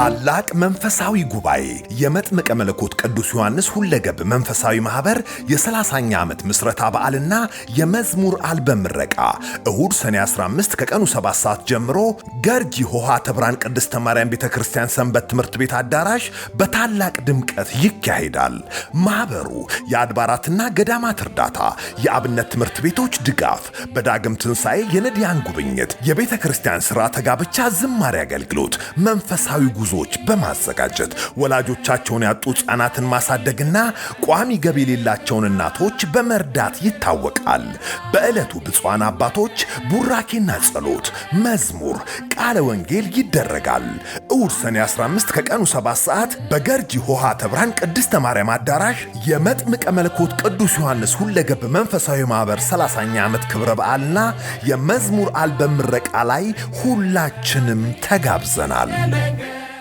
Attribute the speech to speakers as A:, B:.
A: ታላቅ መንፈሳዊ ጉባኤ፣ የመጥምቀ መለኮት ቅዱስ ዮሐንስ ሁለገብ መንፈሳዊ ማህበር የ30ኛ ዓመት ምስረታ በዓልና የመዝሙር አልበም ምረቃ እሁድ ሰኔ 15 ከቀኑ 7 ሰዓት ጀምሮ ገርጂ ሆሃተ ብርሃን ቅድስተ ማርያም ቤተ ክርስቲያን ሰንበት ትምህርት ቤት አዳራሽ በታላቅ ድምቀት ይካሄዳል። ማህበሩ የአድባራትና ገዳማት እርዳታ፣ የአብነት ትምህርት ቤቶች ድጋፍ፣ በዳግም ትንሣኤ የነዳያን ጉብኝት፣ የቤተ ክርስቲያን ሥርዓተ ጋብቻ ዝማሬ አገልግሎት፣ መንፈሳዊ ጉዞዎች በማዘጋጀት ወላጆቻቸውን ያጡ ሕፃናትን ማሳደግና ቋሚ ገቢ የሌላቸውን እናቶች በመርዳት ይታወቃል። በዕለቱ ብፁዓን አባቶች ቡራኬና ጸሎት፣ መዝሙር፣ ቃለ ወንጌል ይደረጋል። እሁድ ሰኔ 15 ከቀኑ 7 ሰዓት በገርጂ ሆሃተ ብርሃን ቅድስተ ማርያም አዳራሽ የመጥምቀ መለኮት ቅዱስ ዮሐንስ ሁለገብ መንፈሳዊ ማኅበር 30ኛ ዓመት ክብረ በዓልና የመዝሙር አልበም ምረቃ ላይ ሁላችንም ተጋብዘናል።